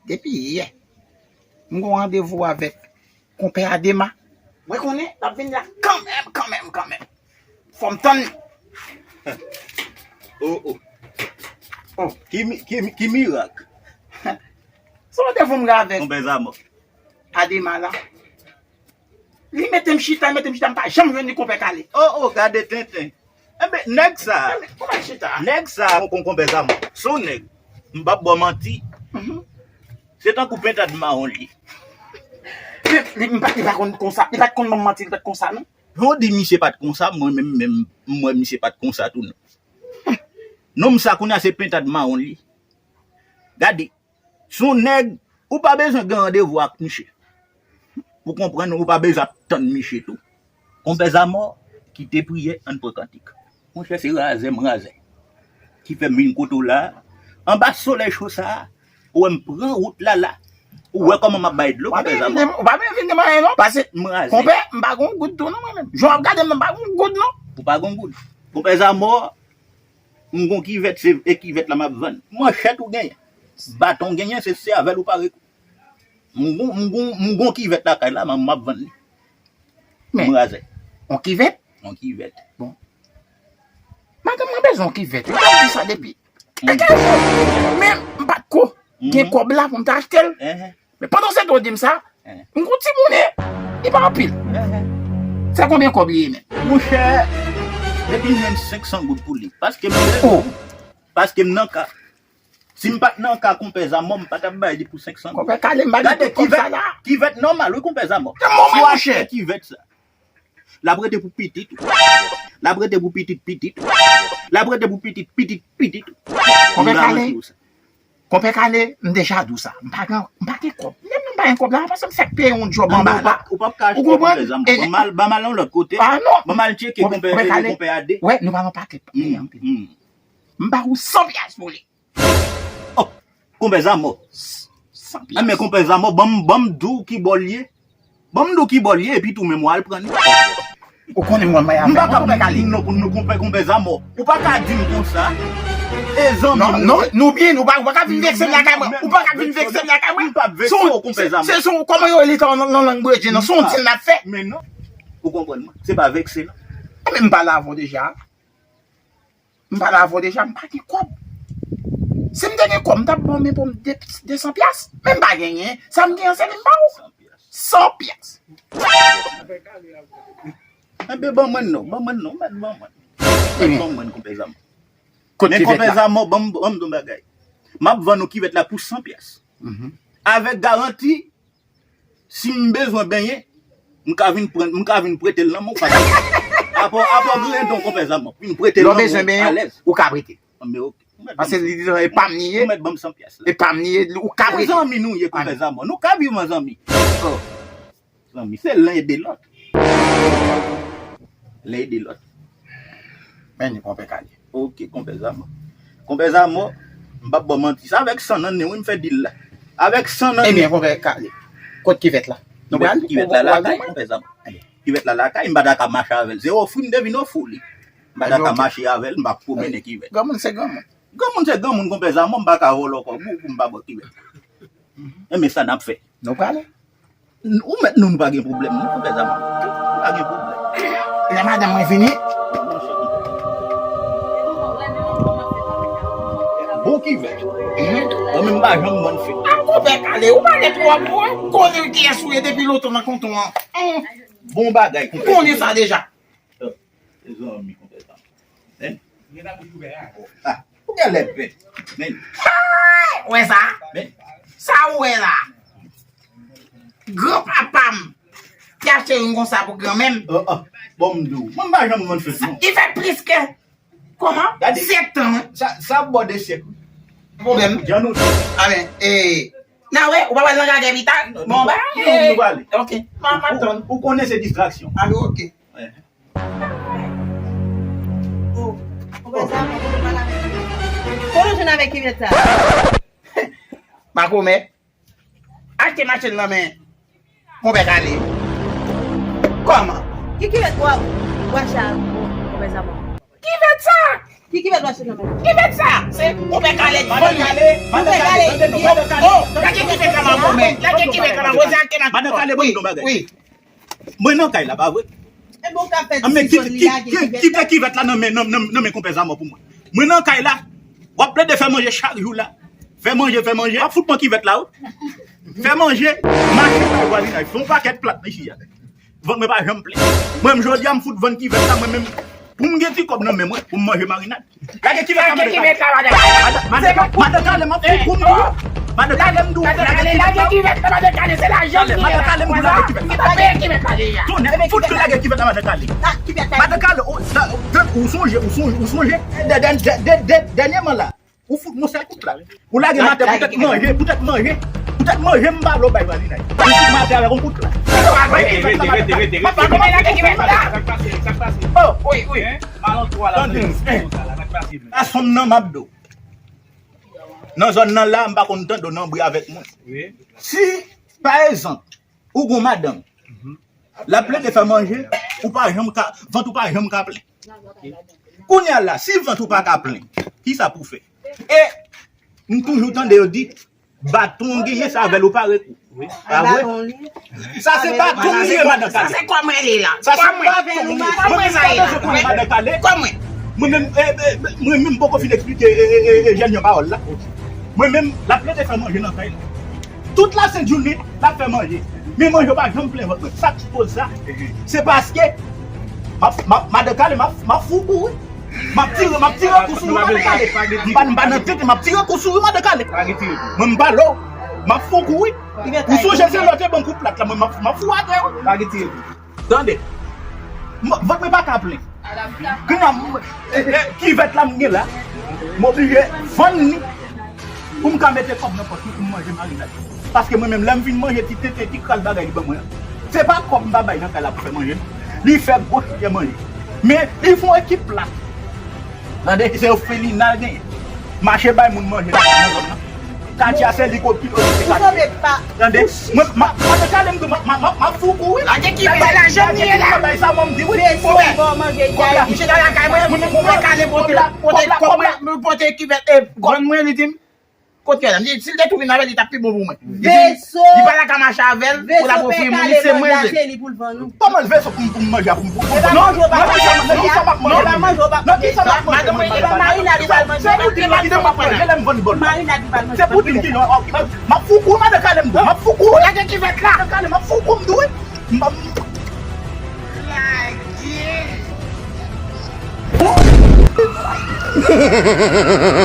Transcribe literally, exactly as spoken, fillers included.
depi yè. M gon randevou avèk konpè Adema. Mwen konnen l ap vin la kanmenm, kanmenm, kanmenm. Fò m tann li. Oh, oh. Oh, ki, mi- ki, mi- ki mirak? Se randevou m gen avèk Konpè Zamò. Adema la. Li mete m chita, li mete m chita, m pa janm jwenn li konpè Kale. Oh, oh, gade tenten. Enben, nèg sa, Konpè chita. Nèg sa, kon konpè Zamò. Se yon nèg. M p ap ba w manti. Se tankou pentad mawon li. Li, li, li pa, li pa konn konsa. Li pa t konn ban m manti, li pa t konsa, non. Jan w di misye pa t konsa, mwen menm, menm, m wè misye pa t konsa tou, non. Nonm sa kounye a se pentad mawon li. Gade, se yon nèg, ou pa bezwen gen randevou ak misye. Pou konprann, ou pa bezwen ap tann misye tou. Konpè Zamò, kite priyè, ann pran kantik. Monchè, se razè m razè. Ki fè m vin kote w la, anba solèy cho sa a, ou wè m pran wout la la. Ou wè kòman m ap bay dlo, konpè Zamò. Ou pa vin vin demanyen non, pase M razè. Konpè, m pa gon goud tou non mwen menm. Jan w ap gade m nan, m pa gon goud non. Ou pa gon goud. Konpè Zamò, m gon kivèt, se e kivèt la m ap vann. Manchèt ou genyen. Baton w genyen, se sèvèl ou pare kou. M gon, m gon, m gon kivèt lakay la, m ap vann li. M razè. On kivèt? On kivèt. Bon. Madanm mwen bezwen on kivèt. Li pa di sa depi. Men m pa t ko gen kòb la pou m ta achte l. Men pandan se tan w di m sa, m gon ti monnen. Li pa anpil. Se konbyen kòb li ye menm? Monchè, depi m jwenn senk san goud pou li. Paske m bezwen. Paske m nan ka. Si m pa t nan ka konpè Zamò, m pa t ap bay li pou senk san goud. Konpè Kale, m pa gen tout kòb sa la. Kivèt nòmal, wi, konpè Zamò. Si w achte kivèt sa, l ap rete pou pitit ou. L ap rete pou pitit pitit ou. L ap rete pou pitit pitit pitit ou. Konpè Kale, konpè Kale, m deja di w sa. M pa gen, m pa gen kòb. Menm lè m pa gen kòb la, paske m fèk peye yon djòb anba la. Ou p ap ka achte konpè Zamò. Ban m al, ban m al yon lòt kote. Ban m al tcheke konpè, konpè Ade. Wè, nou pa nan pakèt. M ba ou san pyas pou li. Oh, konpè Zamò. San pyas. Enben konpè Zamò, ban m, ban m di w ki bò l ye. Ban m di w ki bò l ye, epi tou menm w al pran li. Ou konnen mwen mwen avè w, konpè Kale. M pa ka di m non pou nou konpè, konpè Zamò. Ou pa ka di m konsa. E zanmi nou. Non, non, nou byen, ou pa, ou pa ka vin vekse m lakay mwen. Ou pa ka vin vekse m lakay mwen. M p ap vekse w, konpè Zamò. Se, se, kòman yo rele sa nan, nan lang bredje nan? Se yon dil n ap fè. Men non. Ou konprann mwen. Se pa vekse non. Men m pale avè w deja. M pale avè w deja, m pa gen kòb. Si m te gen kòb, m t ap ba w men pou m de, de san pyas. Men m pa genyen. Sa m genyen an, se li m ba w. San pyas. Enben, ban mwen non, ban mwen non, mèt ban mwen. Mèt ban mwen, konpè Zamò. Men konpè Zamò, ban m, ban m di w yon bagay. M ap vann ou kivèt la pou san pyas. Avèk garanti, Si m bezwen benyen, m ka vin pran, m ka vin prete l nan men w, pa gen pwoblèm. Apa, apa griyen don konpè Zamò. Vin prete l nan men w, alèz. Ou ka prete. Anben, oke. Paske li di, e pa m li ye. Ou mèt ban m san pyas la. E pa m li ye, ou ka prete. Se zanmi nou ye, konpè Zamò. Nou ka viv an zanmi. Oh. Zanmi, se len ede lòt. Len ede lòt. Men li, konpè Kale. Oke, konpè Zamò. Konpè Zamò, m p ap ba w manti. Se avèk san nan nen wi m fè dil la. Avèk san nan nen. Ebyen, konpè Kale, kot kivèt la? Nou pral? Kivèt la lakay, konpè Zamò. Kivèt la lakay, m pa ta ka mache avè l. Se ofri m te vin ofri w li. M pa ta ka mache avè l, m pa pwomennen kivèt. Granmoun se granmoun. Granmoun se granmoun, konpè Zamò, m pa ka vòlò kòb ou pou m pa ba w kivèt. Enben sa n ap fè. Nou prale? Ou mèt nou, nou pa gen pwoblèm, nou konpè Zamò. Nou pa gen pwoblèm. Lè madanm mwen vini. Bon kivèt. Mwen menm m pa janm bann fèt. A konpè Kale, ou pale twòp, ou konnen kiyès ou ye depi lontan nan kanton an. Bon bagay, konpè. M konnen sa deja. Se zanmi konpè Zamò. Hein? Ah, ou gen lè bèt. Men. Ou wè sa? Men. Sa ou wè la? Granpapa m te achte youn konsa pou granmè m. Oh, oh. Bon, m di w. Mwen m pa janm konn fèt non. Li fè plis ke kòman? Sèt tan. Sa, sa ap bò de syèk wi. Pwoblèm. Jan nou di. Amen. E, N a wè, ou pa pral nan gagè pita? Bon, ba. Nou, nou prale. Ok. M ap, m ap tann. Ou, ou konnen se distraksyon. Alo, ok. Wè. Kote w jwenn avèk kivèt sa? Makomè. Achte machin nan men konpè Kale. Kòman? Ki kivèt w ap, w achte a konpè Zamò? Kivèt sa! Ki kivèt w achte nan men? Kivèt sa? Se konpè Kalèt vann. Madan Kale, madan Kale, tande non, madan Kale. Oh, lage kivèt la, maman, men. Lage kivèt la, maman. Madan Kale, ban m di yon bagay. Wi. Mwen nan kay la, pa vre? Ebyen, w ka fè ti zòn li lage kivèt la. Kite kivèt la nan men, nan, nan, nan men konpè Zamò pou mwen. Mwen nan kay la, w ap plede fè manje chak jou la. Fè manje, fè manje, w ap fout pran kivèt la, wi. Fè manje, mache bay vwazinaj. Fè yon pakèt plat nan ichi a. Vant mwen pa janm plen. Mwen menm jodi a, m fout vann kivèt la, mwen menm. Pou m gen ti kòb nan men mwen, pou m manje marinad. Lage kivèt la, madan Kale. Madan Kale, m ap fout kou m di w. Madan Kale, m di w, lage kivèt la. Lage kivèt la, madan Kale, se lajan m genyen la. Madan Kale, m di w, lage kivèt la. Lage kivèt la deja. Tonnè, fout ke lage kivèt la, madan Kale. Madan Kale, ou, sa, ou sonje, ou sonje, ou sonje. Dè-, dè-, dè-, dè-, dè-, dènyèman la, ou fout mwen sèl kout la. Ou lage m atè poutèt manje, poutèt manje, poutèt manje m pa vle w bay vwazinaj. Ou fout mwen atè avèk yon kout la. Rete, rete, rete, rete, rete. Lage kivèt la. Sa k pase, sa k pase? Oh, wi, wi. Malandro a la, tande, sa k pase? Gason m nan m ap di w. Nan zòn nan la, m pa konn tande w nan bri avèk mwen. Wi. Si, pa egzanp, ou gon madanm, l ap plede fè manje, ou pa janm ka, vant ou pa janm ka plen. Kounye a la, si vant ou pa ka plen, kisa pou w fè? E m toujou tande yo di, baton w genyen, se avè l ou pare kou. Wi. Pa vre? Sa se baton m ye, madan Kale. Sa se kòman li la? Sa se baton m ye. Mwen menm, m pa bezwen konnen madan Kale. Kòman? Mwen menm, eh, eh, mwen menm, m poko fin eksplike, eh, eh, eh, eh, jèn yon pawòl la. Mwen menm, l ap plede fè manje nan kay la. Tout lasent jounen, l ap fè manje. Men manje pa janm plen vant mwen. Sa k koz sa? Se paske m ap, m ap, madan Kale, m ap, m ap fou kou, wi. M ap tire, m ap tire kou sou ou, madan Kale. M pa, m pa nan tenten, m ap tire kou sou ou, madan Kale. Mwen, m pale w. M ap fou kou, wi. Ou sonje se lè w te ban m kou plat la, mwen, m ap, m ap fou atè, wi. Tande. M, vant mwen pa ka plen. Kounye a, m, e, e, kivèt la m gen la, m oblije vann li pou m ka mete kòb nan pòch mwen pou m manje marinad. Paske mwen menm, lè m fin manje ti tenten, ti kras bagay li ban mwen an, se pa kòb m pa bay nan kay la pou fè manje, non. Li fè gwo chèchè manje. Men, li fè yon ekip plat. Tande, se ofelina l genyen. Mache bay moun manje nan zòn nan. Katya se li k okipe katye. Tande, mwen, m ap, madan Kale, m di w, m ap, m ap, m ap, m ap fou kou, wi. Lage kivèt la, jan m ye la. Bay sa, mwen, m di, wi. Mwen, mwen, mwen, mwen, mwen, mwen, mwen, mwen, mwen, mwen, mwen, mwen, mwen, pote kivèt, e, vann mwen, li di m, kote l? M di, si l te tou vin avè l, li t ap pi bon pou mwen. Li di, li pa ta ka mache avè l, pou l ap ofri moun, li se mwen l vle. Kòman l veso pou m, pou m manje a, pou m, pou m, non, non, non, sa m ap manje. Non, kisa m ap manje, madan mwen, madan Kale? Se pou di m, madan mwen, lè m vann bòl la. Se pou di m ki non, m ap fou kou, madan Kale, m di w, m ap fou kou. Lage kivèt la. Madan Kale, m ap fou kou, m di w, wi. M ap, lage.